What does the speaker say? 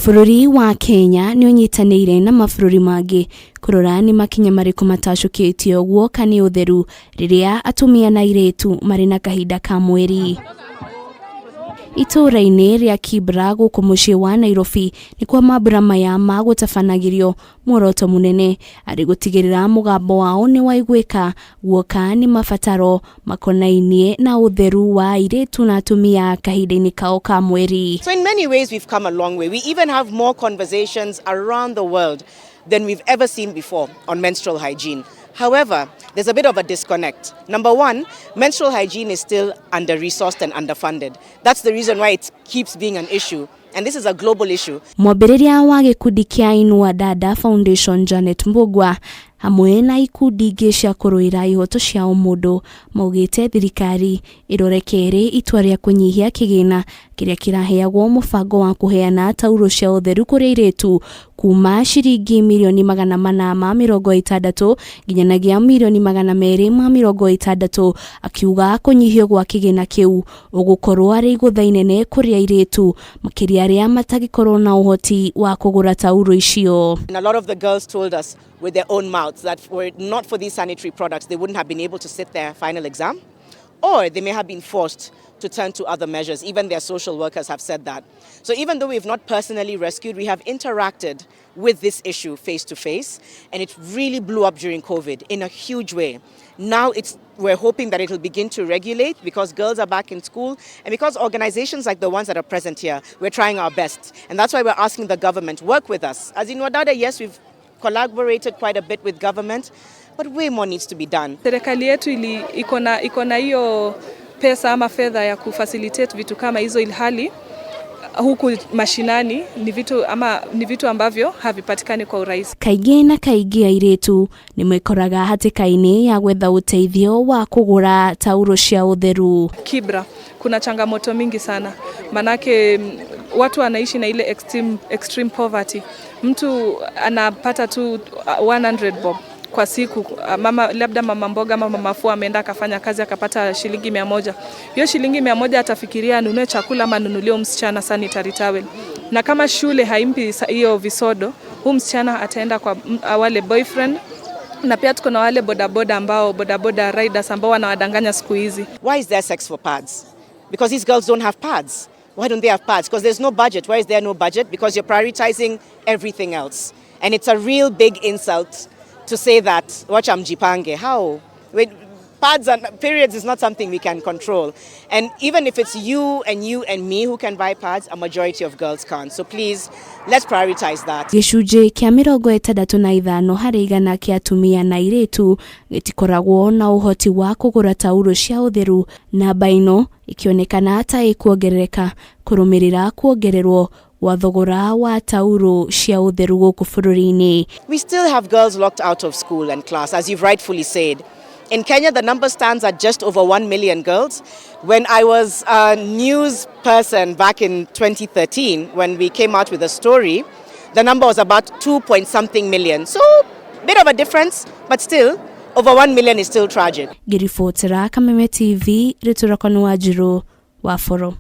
Bũrũri wa Kenya nĩ ũnyitanĩire na mabũrũri mangĩ kũrora nĩ makinya marĩkũ matacũkĩtio guoka nĩ ũtheru rĩrĩa atumia na airĩtu marĩ na kahinda ka mweri. Itũũra-inĩ rĩa Kibra gũkũ mũciĩ wa Nairobi nĩkuo mambura maya ma gũtabanagĩrio muoroto mũnene arĩ gũtigĩrĩra mũgambo wao nĩ waiguĩka guoka nĩ mabataro makonainie na ũtheru wa airĩtu na atumia kahinda-inĩ kao ka mweri. So in many ways we've come a long way. We even have more conversations around the world than we've ever seen before on menstrual hygiene. However, there's a bit of a disconnect. Number one, menstrual hygiene is still under-resourced and underfunded. That's the reason why it keeps being an issue. And this is a global issue. Mwambĩrĩria wa gĩkundi kĩa Inua Dada Foundation Janet Mbugua hamwe na ikundi ingĩ cia kũrũĩra ihoto cia ũmũndũ maugĩte thirikari ĩrore kerĩ itua rĩa kũnyihia kĩgĩna kĩrĩa kĩraheagwo mũbango wa kũheana tauro cia ũtheru kũrĩ airĩtu kuma ciringi 460,000,000 nginyanagia 260,000,000, akiuga kũnyihio gwa kĩgĩna kĩu ũgũkorwo arĩ igũtha inene kũrĩ airĩtu makĩria arĩa matangĩkorwo na ũhoti wa kũgũra tauro icio. And a lot of the girls told us with their own mouths that were it not for these sanitary products, they wouldn't have been able to sit their final exam, or they may have been forced to turn to other measures. Even their social workers have said that. So even though we've not personally rescued, we have interacted with this issue face to face, and it really blew up during COVID in a huge way. Now we're hoping that it'll begin to regulate because girls are back in school and because organizations like the ones that are present here, we're trying our best. And that's why we're asking the government, work with us. As Inua Dada, yes, we've collaborated quite a bit with government, but way more needs to be done. Serikali yetu iko na hiyo pesa ama fedha ya kufacilitate vitu kama hizo, ilhali huku mashinani ni vitu ambavyo havipatikani kwa urahisi. Kaingĩ na kaingĩ airĩtu nĩ mekoraga hatĩka-inĩ ya gwetha ũteithio wa kũgũra tauro cia ũtheru. Kibra kuna changamoto mingi sana, manake watu wanaishi na ile extreme, extreme poverty. Mtu anapata tu 100 bob kwa siku. Mama, labda mama mboga ama mama fua ameenda akafanya kazi akapata shilingi 100. Hiyo shilingi 100 atafikiria anunue chakula ama anunulie msichana sanitary towel, na kama shule haimpi hiyo visodo, huu msichana ataenda kwa wale boyfriend, na pia tuko na wale bodaboda ambao bodaboda riders ambao wanawadanganya siku hizi. Why is there sex for pads? Because these girls don't have pads. Why don't they have pads? Because there's no budget. Why is there no budget? Because you're prioritizing everything else. And it's a real big insult to say that, wacha mjipange. How? Wait, pads and periods is not something we can control. And even if it's you and you and me who can buy pads, a majority of girls can't. So please, let's prioritize that. Gĩcunjĩ kĩa 65% kĩa atumia na airĩtu gĩtikoragwo na ũhoti wa kũgũra tauro cia ũtheru, namba ĩno ĩkĩonekana ta ĩkuongerereka kũrũmĩrĩra kuongererwo gwa thogora wa tauro cia ũtheru gũkũ bũrũri-inĩ. We still have girls locked out of school and class, as you've rightfully said. In Kenya, the number stands at just over 1 million girls. When I was a news person back in 2013, when we came out with a story, the number was about 2 point something million. So, bit of a difference, but still, over 1 million is still tragic. Ngĩribotera Kameme TV, rĩtũrakanu wa Njirũ wa Boro.